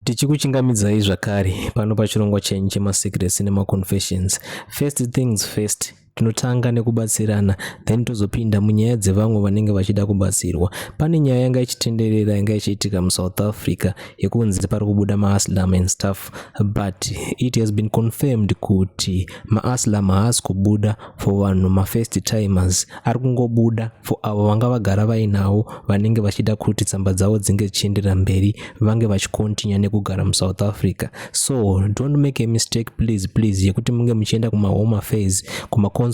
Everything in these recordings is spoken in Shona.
Tichikuchingamidzai zvakare pano pachirongwa chenyu chemaSecrets nemaConfessions. First things first, tinotanga nekubatsirana then tozopinda munyaya dzevamwe vanenge vachida kubatsirwa. Pane nyaya yanga ichitenderera yanga ichiitika muSouth Africa yekunzi pari kubuda maaslam and stuff, but it has been confirmed kuti maaslam haasi kubuda for vanhu mafirst timers, ari kungobuda for avo vanga vagara vainawo vanenge vachida kuti tsamba dzavo dzinge dzichienderera mberi, vange vachikontinya nekugara muSouth Africa. So don't make a mistake, please, please, yekuti munge muchienda kumahome affairs, kumaconsulate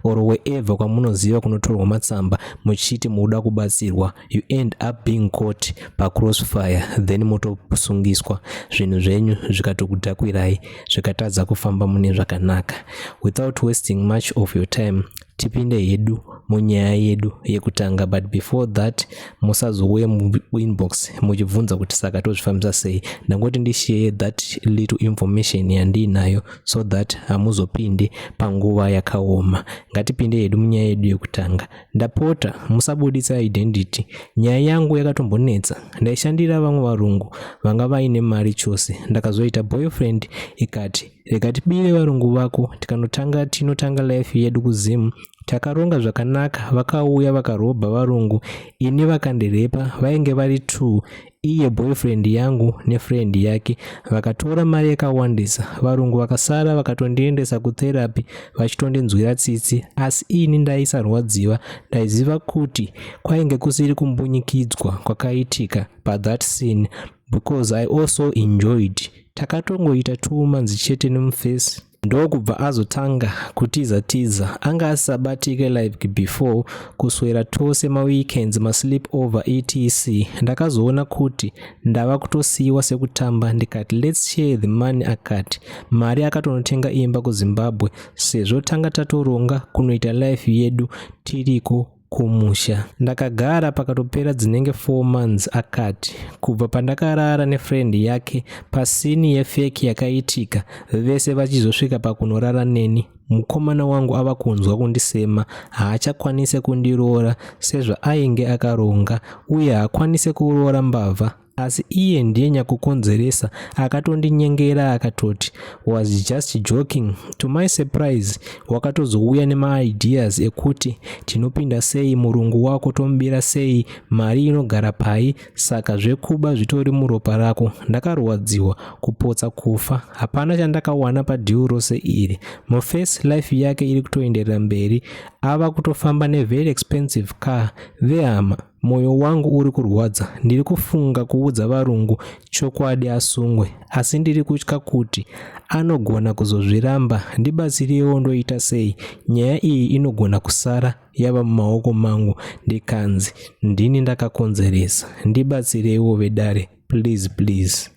or wherever kwamunoziva kunotorwa matsamba muchiti muda kubatsirwa. You end up being caught pacrossfire, then motosungiswa, zvinhu zvenyu zvikatokudhakwirai, zvikatadza kufamba mune zvakanaka. Without wasting much of your time, tipinde hedu munyaya yedu yekutanga. But before that, musazouye muinbox muchibvunza kuti saka tozvifambisa sei. Ndangoti ndishare that little information yandiinayo so that hamuzopindi panguva yakaoma. Ngatipinde hedu munyaya yedu yekutanga. Ndapota musabuditsa identity. Nyaya yangu yakatombonetsa. Ndaishandira vamwe varungu vanga vaine mari chose. Ndakazoita boyfriend, ikati rega tibire varungu vako, tikanotanga tinotanga life yedu kuZimu. Takaronga zvakanaka, vakauya vakarobha varungu, ini vakandirepa. Vainge vari two, iye boyfriend yangu nefriend yake. Vakatora mari yakawandisa. Varungu vakasara vakatondiendesa kutherapy vachitondinzwira tsitsi, asi ini ndaisarwadziwa. Ndaiziva kuti kwainge kusiri kumbunyikidzwa kwakaitika pathat scene because I also enjoyed. Takatongoita 2 months chete nemufesi, ndokubva azotanga kutiza tiza. Anga asisabatike like before, kuswera tose maweekends, masleep over, etc. Ndakazoona kuti ndava kutosiyiwa sekutamba. Ndikati, "Let's share the money." Akati mari akatonotenga imba kuZimbabwe sezvo tanga tatoronga kunoita life yedu tiriko kumusha. Ndakagara, pakatopera dzinenge 4 months. Akati kubva pandakarara nefriend yake pascene yefake yakaitika, vese vachizosvika pakunorara neni, mukomana wangu ava kunzwa kundisema. Haachakwanisi kundiroora sezvaainge akaronga, uye haakwanisi kuroora mbavha, asi iye ndiye nyakukonzeresa. Akatondinyengera akatoti was just joking. To my surprise, wakatozouya nemaideas ekuti tinopinda sei murungu wako, tomubira sei, mari inogara pai, saka zvekuba zvitori muropa rako. Ndakarwadziwa kupotsa kufa. Hapana chandakawana padeal rose iri. Mufirst life yake iri kutoenderera mberi, ava kutofamba nevery expensive car. Vehama, mwoyo wangu uri kurwadza. Ndiri kufunga kuudza varungu chokwadi asungwe, asi ndiri kutya kuti anogona kuzozviramba. Ndibatsirewo, ndoita sei? Nyaya iyi inogona kusara yava mumaoko mangu, ndikanzi ndini ndakakonzeresa. Ndibatsireiwo vedare, please, please.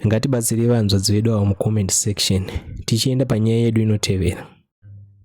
Ngatibatsirei vanzvadzi vedu ava mucomment section. Tichienda panyaya yedu inotevera.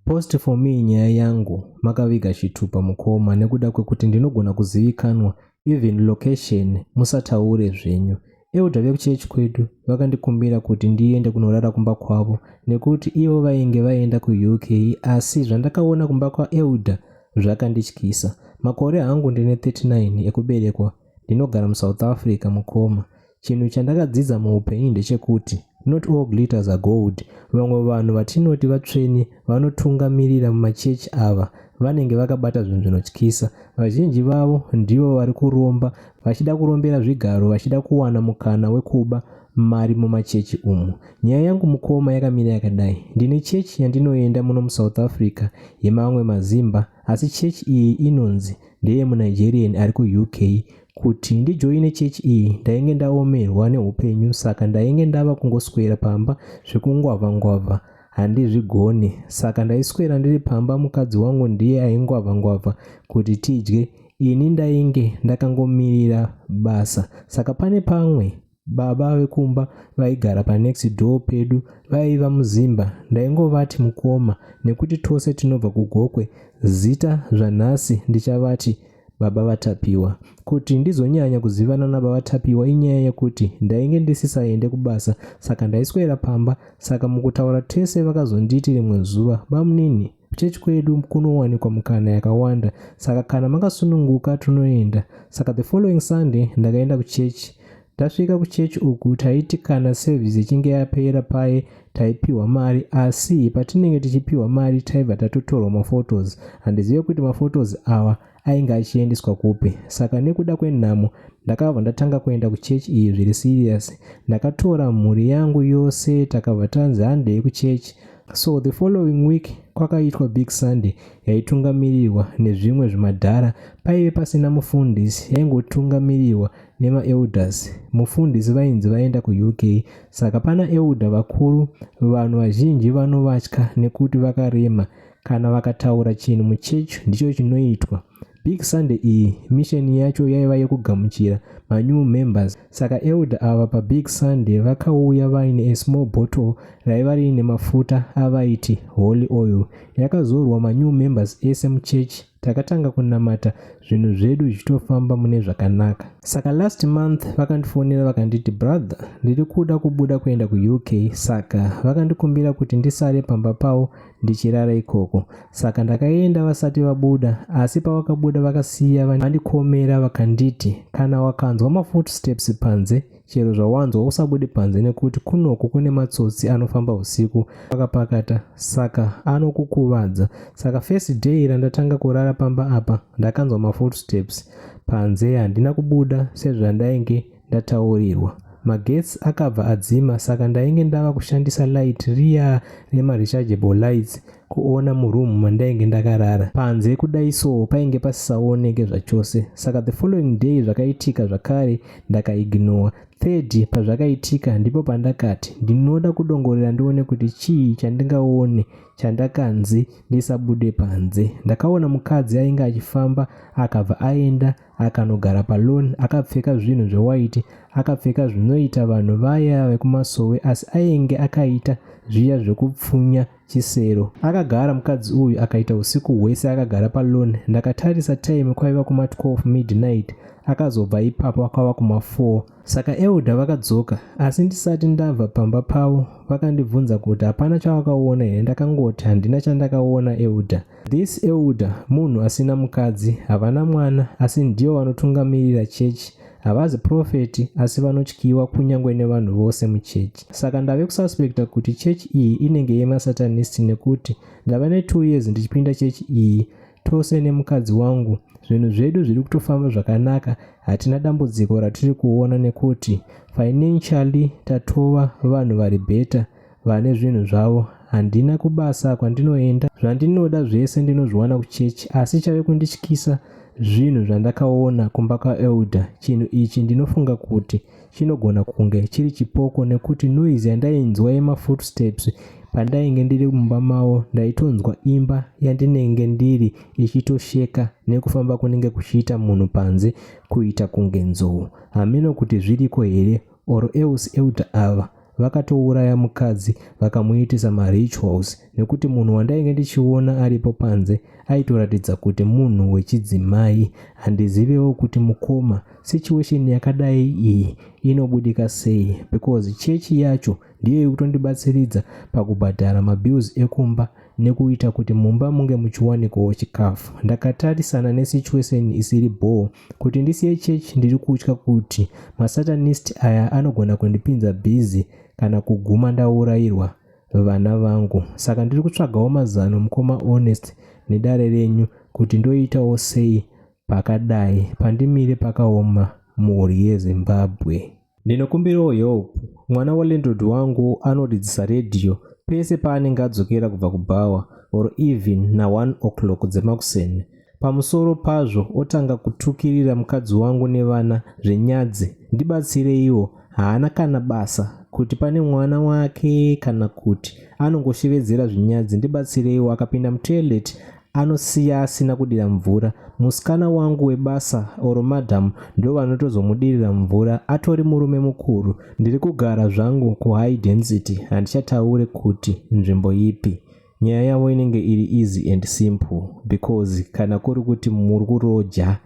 Post for me nyaya yangu makaviga chitupa mukoma, nekuda kwekuti ndinogona kuzivikanwa, even location musataure zvenyu. Elder vekuchechi kwedu vakandikumbira kuti ndiende kunorara kumba kwavo nekuti ivo vainge vaenda kuUK. Asi zvandakaona kumba kwaelder zvakandityisa. Makore hangu ndine 39 ekuberekwa, ndinogara muSouth Africa. Mukoma, chinhu chandakadzidza muupenyu ndechekuti not all glitters are gold. Vamwe vanhu vatinoti vatsvene vanotungamirira mumachechi ava vanenge vakabata zvinhu zvinotyisa. Vazhinji vavo ndivo vari kuromba, vachida kurombera zvigaro, vachida kuwana mukana wekuba mari mumachechi umu. Nyaya yangu mukoma yakamira yakadai. Ndine chechi yandinoenda muno muSouth Africa yemamwe mazimba, asi chechi iyi inonzi ndeyemuNigerian ari kuUK. Kuti ndijoine chechi iyi, ndainge ndaomerwa neupenyu, saka ndainge ndava kungoswera pamba. Zvekungwavha-ngwavha handizvigoni, saka ndaiswera ndiri pamba. Mukadzi wangu ndiye aingwavha-ngwavha kuti tidye, ini ndainge ndakangomirira basa. Saka pane pamwe baba vekumba vaigara panext door pedu vaiva muzimba. Ndaingovati mukoma nekuti tose tinobva kuGokwe. Zita zvanhasi ndichavati baba vaTapiwa. Kuti ndizonyanya kuzivana nababa Tapiwa inyaya yekuti ndainge ndisisaende kubasa, saka ndaiswera pamba. Saka mukutaura tese vakazonditi rimwe zuva, "Bamunini, kuchechi kwedu kunowanikwa mukana yakawanda, saka kana makasununguka tunoenda." Saka the following Sunday ndakaenda kuchechi. Tasvika kuchechi uku taiti kana service ichinge yapera paye taipiwa mari asi patinenge tichipiwa mari taibva tatotorwa maphotos. Handizive kuti maphotos awa ainge achiendeswa kupi. Saka nekuda kwenhamo ndakabva ndatanga kuenda kuchechi iyi zviri serious. Ndakatora mhuri yangu yose takabva tanzi handei kuchechi. So the following week kwakaitwa Big Sunday yaitungamirirwa nezvimwe zvimadhara. Paive pasina mufundisi, yaingotungamirirwa nemaelders. Mufundisi vainzi vaenda kuUK. Saka pana elder vakuru vanhu vazhinji vanovatya nekuti vakarema. Kana vakataura chinhu muchechi ndicho chinoitwa. Big Sunday iyi mission yacho yaiva yekugamuchira manew members. Saka elder ava paBig Sunday vakauya vaine a small bottle raiva riine mafuta avaiti holy oil. Yakazorwa manew members ese muchechi. Takatanga kunamata zvinhu zvedu zvichitofamba mune zvakanaka. Saka last month vakandifonera vakanditi brother ndiri kuda kubuda kuenda kuUK saka vakandikumbira kuti ndisare pamba pavo ndichirara ikoko. Saka ndakaenda vasati vabuda asi pavakabuda vakasiya vandikomera vakanditi kana wakanzwa mafootsteps panze chero zvawanzwa usabude panze nekuti kunoku kune matsotsi anofamba usiku akapakata saka anokukuvadza. Saka first day randatanga kurara pamba apa ndakanzwa mafootsteps panze handina kubuda sezvandainge ndataurirwa. Magetsi akabva adzima saka ndainge ndava kushandisa light riya remarechargeable lights kuona muroom mandainge ndakarara. Panze kudai so painge pasisaoneke zvachose. Saka the following day zvakaitika zvakare ndakaignore. Third pazvakaitika ndipo pandakati ndinoda kudongorera ndione kuti chii chandingaone chandakanzi ndisabude panze. Ndakaona mukadzi ainge achifamba akabva aenda akanogara palawn akapfeka zvinhu zvewaiti, akapfeka zvinoita vanhu vaya vekumasowe asi ainge akaita zviya zvekupfunya chisero. Akagara mukadzi uyu akaita usiku hwese akagara palawn. Ndakatarisa time kwaiva kuma 12 midnight akazobva ipapo kwava kuma 4. Saka elder vakadzoka asi ndisati ndabva pamba pavo vakandibvunza kuti hapana chawakaona here ndakangoti handina chandakaona elder. This elder munhu asina mukadzi, havana mwana asi ndivo vanotungamirira chechi. Havazi prophet asi vanotyiwa kunyangwe nevanhu vose muchechi. Saka ndave kususpecta kuti chechi iyi inenge yemasatanist nekuti ndava ne2 years ndichipinda chechi iyi tose nemukadzi wangu. Zvinhu zvedu zviri kutofamba zvakanaka hatina dambudziko ratiri kuona nekuti financially tatova vanhu vari better vane zvinhu zvavo. Handina kubasa kwandinoenda, zvandinoda zvese ndinozviwana kuchechi asi chave kundityisa zvinhu zvandakaona kumba kwaelder. Chinhu ichi ndinofunga kuti chinogona kunge chiri chipoko nekuti noise yandainzwa yemafootsteps pandainge ndiri mumba mavo ndaitonzwa imba yandinenge ndiri ichitosheka nekufamba kunenge kuchiita munhu panze kuita kunge nzou. Hameno kuti zviriko here or else elder ava vakatouraya mukadzi vakamuitisa marituals nekuti munhu wandainge ndichiona aripo panze aitoratidza kuti munhu wechidzimai. Handizivewo kuti mukoma situation yakadai iyi inobudika sei because chechi yacho ndiyo iri kutondibatsiridza pakubhadhara mabills ekumba nekuita kuti mumba munge muchiwanikwawo chikafu. Ndakatarisana nesituation isiri bhoo kuti ndisiye chechi ndiri kutya kuti masatanist aya anogona kundipinza busy kana kuguma ndaurayirwa vana vangu. Saka ndiri kutsvagawo mazano mukoma Honest nedare renyu kuti ndoitawo sei pakadai pandimire pakaoma mhuri yeZimbabwe. Ndinokumbirawo help. Mwana walandlord wangu anoridzisa radio pese paanenge adzokera kubva kubhawa or even na 1 o'clock dzemakuseni. Pamusoro pazvo otanga kutukirira mukadzi wangu nevana zvenyadzi. Ndibatsireiwo, haana kana basa kuti pane mwana wake kana kuti anongoshevedzera zvinyadzi. Ndibatsireiwo, akapinda mutoilet anosiya asina kudira mvura. Musikana wangu webasa or madam ndo vanotozomudirira mvura atori murume mukuru. Ndiri kugara zvangu kuhigh density handichataure kuti nzvimbo ipi. Nyaya yavo inenge iri easy and simple because kana kuri kuti muri kuroja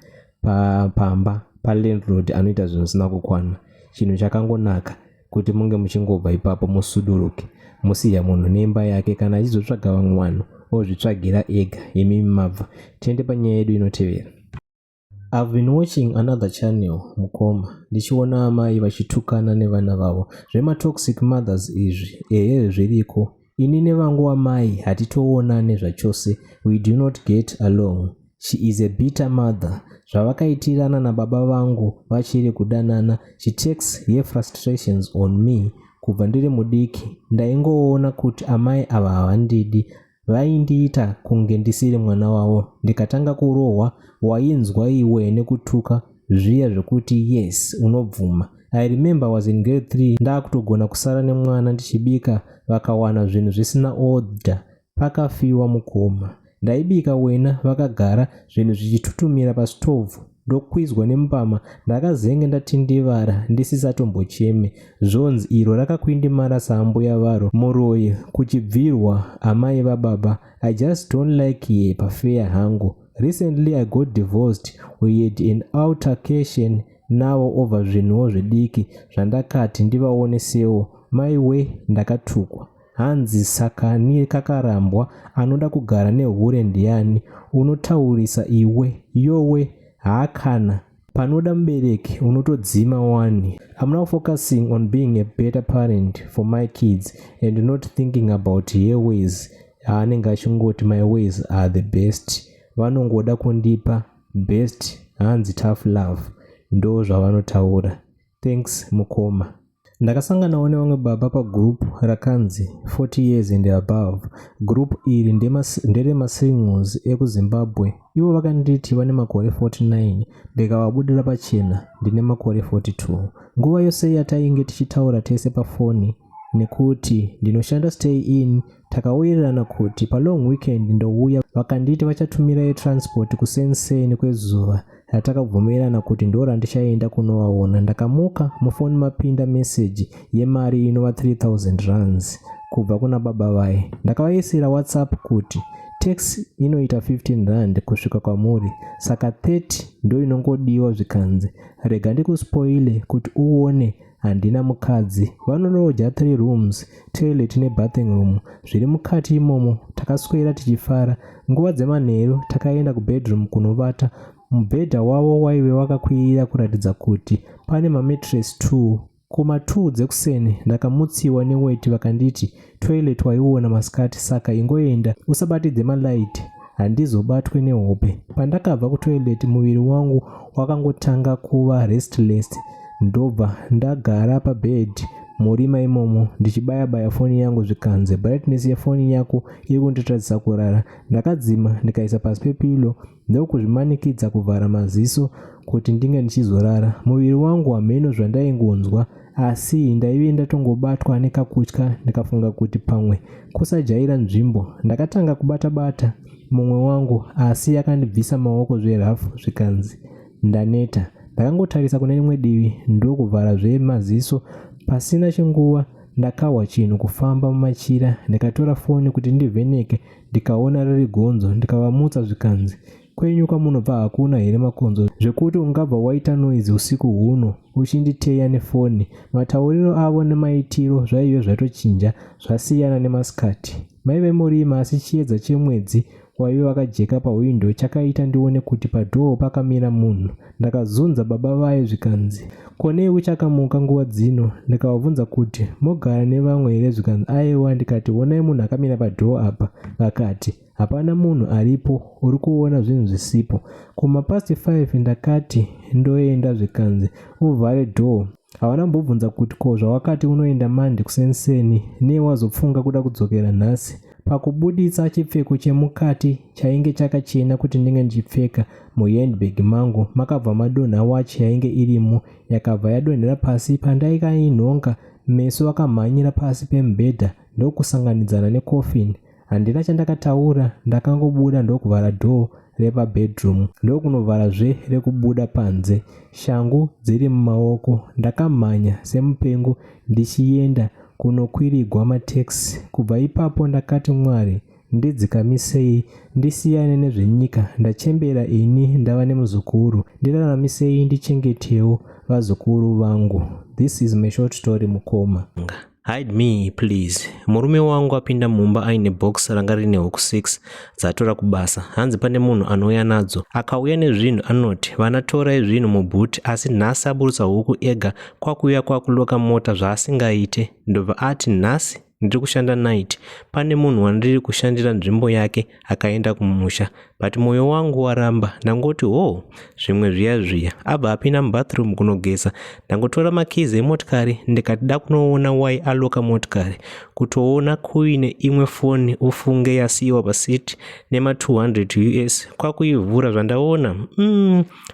pamba palandlord anoita zvinhu zvisina kukwana chinhu chakangonaka kuti munge muchingobva ipapo musuduruke musiya munhu nemba yake kana achizotsvaga vamwe vanhu ozvitsvagira ega imimi mabva. Tiende panyaya yedu inotevera. I've been watching another channel mukoma ndichiona amai vachitukana nevana vavo zvematoxic mothers izvi ehe zviriko ini nevangu amai hatitoonane zvachose we do not get along she is a bitter mother zvavakaitirana nababa vangu vachiri kudanana she takes her frustrations on me kubva ndiri mudiki ndaingoona kuti amai ava havandidi Vaindiita kunge ndisiri mwana wavo ndikatanga kurohwa wainzwa iwe nekutuka zviya zvekuti yes unobvuma. I remember was in grade 3 ndakutogona kusara nemwana ndichibika vakawana zvinhu zvisina order pakafiwa mukoma. Ndaibika wena vakagara zvinhu zvichitutumira pastove ndokwizwa nembama ndakazenge ndatindivara ndisisatombocheme zvonzi iro rakakwindimara saambuya varo muroyi kuchibvirwa amai vababa i just don't like ye pafeya hangu recently i got divorced we had an altercation navo over zvinhuwo zvidiki zvandakati ndivaonesewo maiwe ndakatukwa Hanzi saka kakarambwa anoda kugara nehure ndiani unotaurisa iwe yowe haa kana panoda mubereki unotodzima wani I'm now focusing on being a better parent for my kids and not thinking about her ways aanenge achingoti my ways are the best vanongoda kundipa best hanzi tough love ndo zvavanotaura thanks mukoma Ndakasanganawo nevamwe baba pagroup rakanzi 40 years and above. Group iri nderemasingles ekuZimbabwe. Ivo vakanditi vane makore 49 ndikavabudira pachena ndine makore 42. Nguva yose yatainge tichitaura tese pafoni nekuti ndinoshanda stay in takawirirana kuti palong weekend ndouya vakanditi vachatumira yetransport kusenseni kwezuva ratakabvumirana kuti ndorandichaenda kunovaona ndakamuka mufoni mapinda meseji yemari inova 3000 rands kubva kuna baba vaye ndakavaisira whatsapp kuti tax inoita 15 rand kusvika kwamuri saka 30 ndo inongodiwa zvikanzi rega ndikuspoile kuti uone handina mukadzi vanoloja 3 rooms toilet nebathing room zviri mukati imomo takaswera tichifara nguva dzemanheru takaenda kubedroom kunovata mubhedha wavo waive wakakwirira kuratidza kuti pane mametres 2 kuma 2 dzekuseni ndakamutsiwa neweti vakanditi toilet waiona masikati saka ingoenda usabatidze malight handizobatwe nehope pandakabva kutoilet muviri wangu wakangotanga kuva restless ndobva ndagara pabed murima imomo ndichibaya baya foni yangu zvikanzi brightness yefoni yako iri kunditadzisa kurara ndakadzima ndikaisa pasi pepilo ndokuzvimanikidza kuvhara maziso kuti ndinge ndichizorara muviri wangu hameno zvandaingonzwa asi ndaive ndatongobatwa nekakutya ndikafunga kuti pamwe kusajaira nzvimbo ndakatanga kubata bata mumwe wangu asi akandibvisa maoko zverafu zvikanzi ndaneta ndakangotarisa kune rimwe divi ndokuvhara zvemaziso pasina chinguva ndakahwa chinhu kufamba mumachira ndikatora foni kuti ndivheneke ndikaona riri gonzo ndikavamutsa zvikanzi kwenyu kwamunobva hakuna here makonzo zvekuti ungabva waita noizi usiku huno uchinditeya nefoni matauriro avo nemaitiro zvaive zvatochinja zvasiyana nemasikati maive murima asi chiedza chemwedzi waive wakajeka pahwindo chakaita ndione kuti padhoo pakamira munhu ndakazunza baba vaye zvikanzi ko nei uchakamuka nguva dzino ndikavabvunza kuti mogara nevamwe here zvikanzi aiwa ndikati honai munhu akamira padhoo apa vakati hapana munhu aripo uri kuona zvinhu zvisipo kuma past 5 ndakati ndoenda zvikanzi uvhare dhoo havana kumbobvunza kuti ko zvawakati unoenda mandi kusenseni nei wazopfunga kuda kudzokera nhasi pakubuditsa chipfeko chemukati chainge chakachena kuti ndinge ndichipfeka muhandbag mangu makabva madonha wachi yainge irimo yakabva yadonhera pasi pandaikainhonga meso akamhanyira pasi pemubhedha ndokusanganidzana necoffin handina chandakataura ndakangobuda ndokuvhara dhoo repabedroom ndokunovharazve rekubuda panze shangu dziri mumaoko ndakamhanya semupengo ndichienda kunokwirigwa mataxi kubva ipapo ndakati mwari ndidzikamisei ndisiyane nezvenyika ndachembera ini ndava nemuzukuru ndiraramisei ndichengetewo vazukuru vangu this is my short story mukoma. Hide me please. Murume wangu apinda mumba aine box ranga rine huku 6 dzatora kubasa. Hanzi pane munhu anouya nadzo. Akauya nezvinhu anoti vana torai zvinhu mubhuti asi nhasi aburutsa huku ega kwakuuya kwakuloka mota zvaasingaite. Ndobva ati nhasi ndiri kushanda night pane munhu wandiri kushandira nzvimbo yake akaenda kumusha but mwoyo wangu waramba ndangoti hoo zvimwe zviya zviya abva apinda mubathroom kunogeza ndangotora makizi emotikari ndikati da kunoona why aloka motikari kutoona kuine imwe foni ufunge yasiyiwa paseat nema 200 us kwakuivhura zvandaona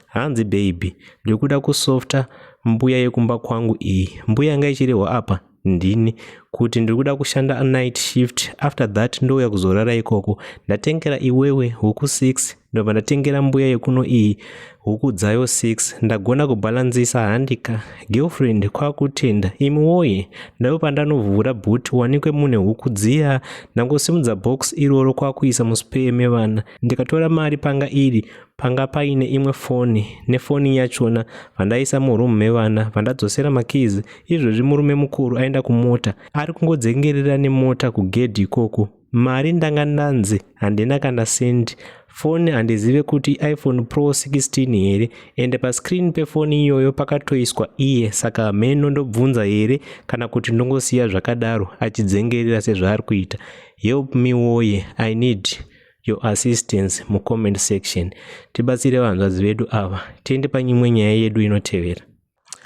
hanzi baby ndikuda kusofta mbuya yekumba kwangu iyi mbuya yanga ichirehwa apa ndini kuti ndiri kuda kushanda night shift after that ndouya kuzorara ikoko ndatengera iwewe huku 6 ndobva ndatengera mbuya yekuno iyi huku dzayo 6 ndagona kubhalanzisa handika girlfriend kwakutenda imi woye ndaivo pandanovhura boot wanikwe mune huku dziya ndangosimudza box iroro kwakuisa muspare mevana ndikatora mari panga iri panga paine imwe foni nefoni yachona vandaisa muroom mevana vandadzosera makeys izvozvi murume mukuru aenda kumota ari kungodzengerera nemota kugedhi ikoko mari ndanga ndanzi handina kana sendi foni handizive kuti iPhone Pro 16 here ende pascreen pefoni iyoyo pakatoiswa iye saka mheno ndobvunza here kana kuti ndongosiya zvakadaro achidzengerera sezvaari kuita help me woye i need your assistance mucomment section tibatsire vanzvadzi vedu ava tiende panyimwe nyaya yedu inotevera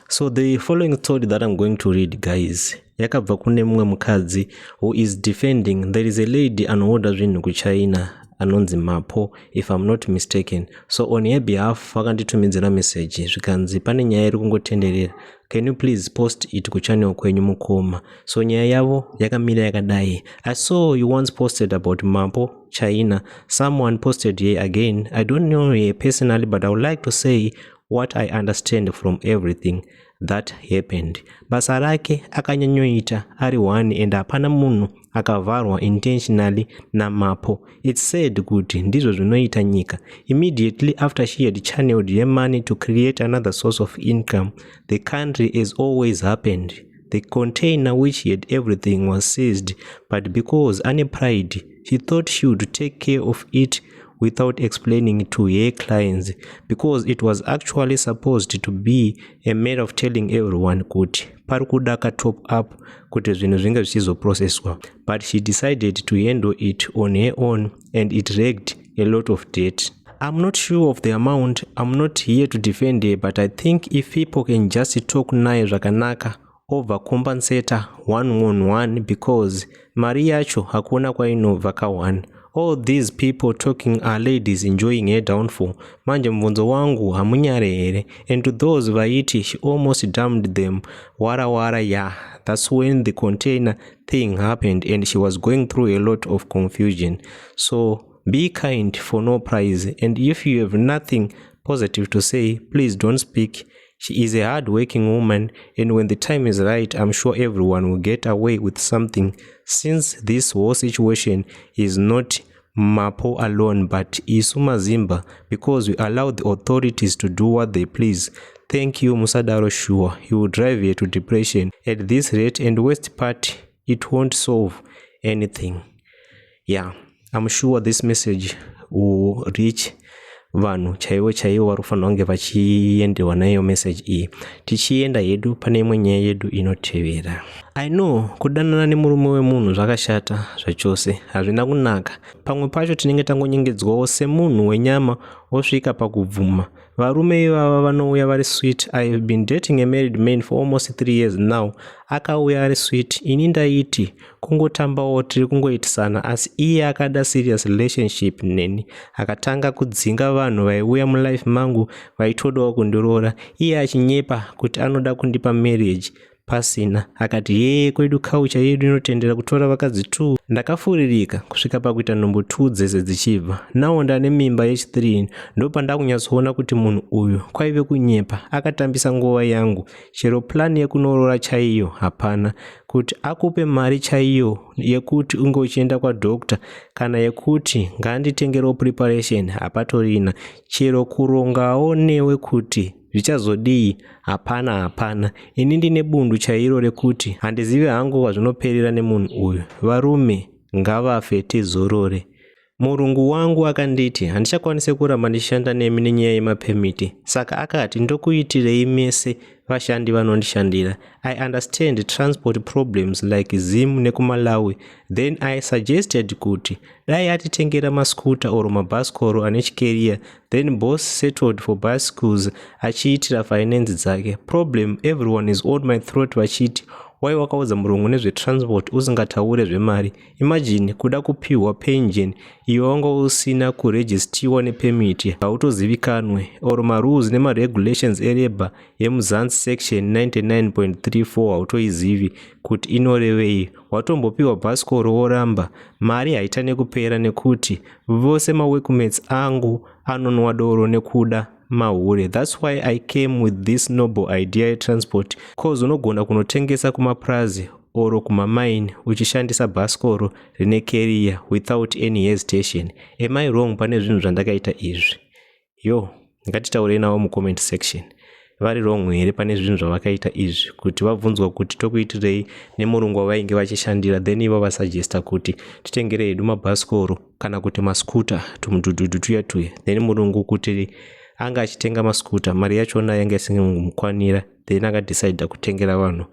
so the following story that i'm going to read guys yakabva kune mumwe mukadzi who is defending there is a lady anoorder zvinhu kuchina anonzi Mapo if i'm not mistaken so on her behalf vakanditumidzira message zvikanzi pane nyaya iri kungotenderera can you please post it kuchannel kwenyu mukoma so nyaya yavo yakamira yakadai i saw you once posted about Mapo China someone posted here again i don't know her personally but i would like to say what i understand from everything that happened basa rake akanyanyoita ari one and hapana munhu akavharwa intentionally naMapo it's said kuti ndizvo zvinoita nyika immediately after she had channeled her money to create another source of income the country as always happened the container which had everything was seized but because ane pride she thought she would take care of it without explaining to her clients because it was actually supposed to be a matter of telling everyone kuti pari kuda ka-top up kuti zvinhu zvinge zvichizoprocesswa but she decided to handle it on her own and it racked a lot of debt i'm not sure of the amount i'm not here to defend her but i think if people can just talk naye zvakanaka overcompensate one on one because mari yacho hakuna kwainobva ka1 all these people talking are ladies enjoying her downfall manje mubvunzo wangu hamunyare here and to those vaiti she almost dumped them wara wara yeah that's when the container thing happened and she was going through a lot of confusion so be kind for no prize and if you have nothing positive to say please don't speak she is a hard-working woman and when the time is right i'm sure everyone will get away with something since this whole situation is not Mapo alone but isu mazimba because we allow the authorities to do what they please thank you musadaro sure he will drive her to depression at this rate and worst part it won't solve anything yeah i'm sure this message will reach vanhu chaivo chaivo vari kufanira kunge vachiendewa naiyo message iyi tichienda hedu pane imwe nyaya yedu inotevera i know kudanana nemurume wemunhu zvakashata zvachose hazvina kunaka pamwe pacho tinenge tangonyengedzwawo semunhu wenyama osvika pakubvuma varume ivava vanouya vari sweet i have been dating a married man for almost 3 years now akauya ari sweet ini ndaiti kungotambawo tiri kungoitisana asi iye akada serious relationship neni akatanga kudzinga vanhu vaiuya mulife mangu vaitodawo kundiroora iye achinyepa kuti anoda kundipa marriage pasina akati yeye kwedu culture yedu inotendera kutora vakadzi 2 ndakafuririka kusvika pakuita nhumbu 2 dzese dzichibva nawo ndane mimba yechi3 ndopandakunyatsoona kuti munhu uyu kwaive kunyepa akatambisa nguva yangu chero plan yekunoroora chaiyo hapana kuti akupe mari chaiyo yekuti unge uchienda kwadoctor kana yekuti ngaanditengerewo preparation hapatorina chero kurongawo newe kuti Zvichazodii? Hapana hapana. Ini ndine bundu chairo rekuti handizivi hangu kwazvinoperera nemunhu uyu. Varume ngavafe tizorore. Murungu wangu akanditi handichakwanise kuramba ndichishanda nemi nenyaya yemapemiti, saka akati ndokuitirei mese vashandi vanondishandira. I understand transport problems like Zim nekuMalawi. Then I suggested kuti dai atitengera mascooter or mabhasikoro ane chicarrier. Then boss settled for bicycles achiitira finance dzake. Problem, everyone is on my throat vachiti wai wakaudza murungu nezvetransport usingataure zvemari. Imagine kuda kupiwa pension iwe wanga usina kurejistiwa nepemiti, hautozivikanwe, or marules nemaregulations elabour yeMzansi section 99.34 hautoizivi kuti inorevei. Watombopiwa bhasikoro woramba. Mari haitane kupera nekuti vose maworkmates angu anonwa doro nekuda mahure. That's why I came with this noble idea yetransport, cause unogona kunotengesa kumapurazi or kumamaini uchishandisa bhasikoro rine carrier without any hesitation. Am I wrong pane zvinhu zvandakaita izvi? Yo, ngatitaurei navo mucomment section. Vari wrong here pane zvinhu zvavakaita izvi, kuti vabvunzwa kuti tokuitirei nemurungu wavainge vachishandira, then ivo vasuggesta kuti titengere hedu mabhasikoro kana kuti mascooter, tumudhudhudhu tuya tuya? Then murungu kuti anga achitenga mascooter, mari yachona yanga isingomukwanira, then akadecida kutengera vanhu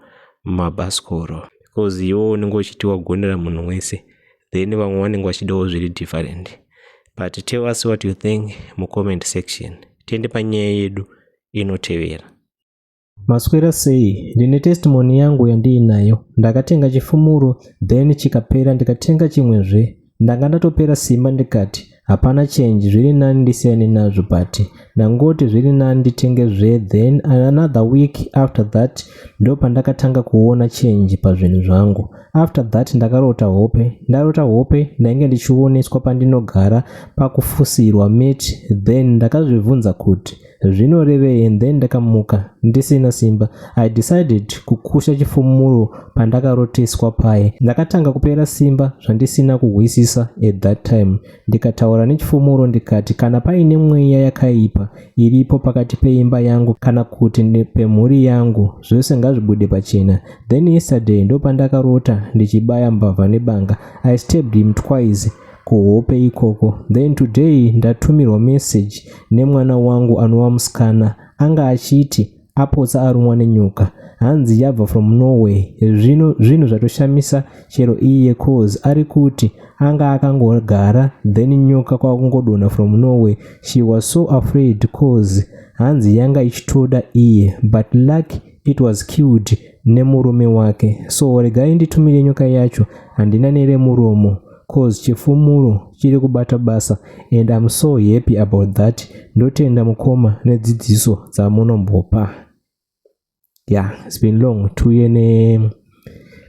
mabhasikoro, because iwo unenge uchiti wagonera munhu wese, then vamwe vanenge vachidawo zviri different. But tell us what you think mucomment section. Tiende panyaya yedu inotevera. Maswera sei? Ndine testimony yangu yandiinayo. Ndakatenga chifumuro, then chikapera, ndikatenga chimwezve. Ndanga ndatopera simba, ndikati hapana change, zviri nani ndisiyane nazvo, but ndangoti zviri nani nditengezve. Then another week after that ndo pandakatanga kuona change pazvinhu zvangu. After that ndakarota hope. Ndarota hope, ndainge ndichioneswa pandinogara pakufusirwa mat. Then ndakazvibvunza kuti zvinorevei, and then ndakamuka ndisina simba. I decided kukusha chifumuro pandakaroteswa paye. Ndakatanga kupera simba zvandisina kuhwisisa at that time. Ndikataura nechifumuro, ndikati kana paine mweya yakaipa iripo pakati peimba yangu kana kuti pemhuri yangu, zvose ngazvibude pachena. Then yesterday ndopandakarota ndichibaya mbavha nebanga. I stabbed him twice kuhope ikoko. Then today ndatumirwa message nemwana wangu anova musikana. Anga achiti apotsa arumwa nenyoka, hanzi yabva from nowhere. Zvino zvinhu zvatoshamisa chero iye, cause ari kuti anga akangogara, then nyoka kwakungodonha from nowhere. She was so afraid, cause hanzi yanga ichitoda iye, but luck it was killed nemurume wake. So regai nditumire nyoka yacho, handina neremuromo, cause chifumuro chiri kubata basa and I'm so happy about that. Ndotenda mukoma nedzidziso dzamunombopa. Yeah, it's been long tiuye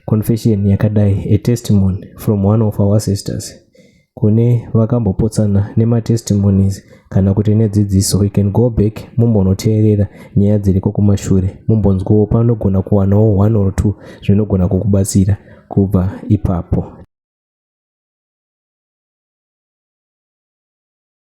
neconfession yakadai, a testimony from one of our sisters. Kune vakambopotsana nematestimonies kana kuti nedzidziso, you can go back mumbonoteerera nyaya dziriko kumashure, mumbonzwawo. Panogona kuwanawo one or two zvinogona kukubatsira kubva ipapo.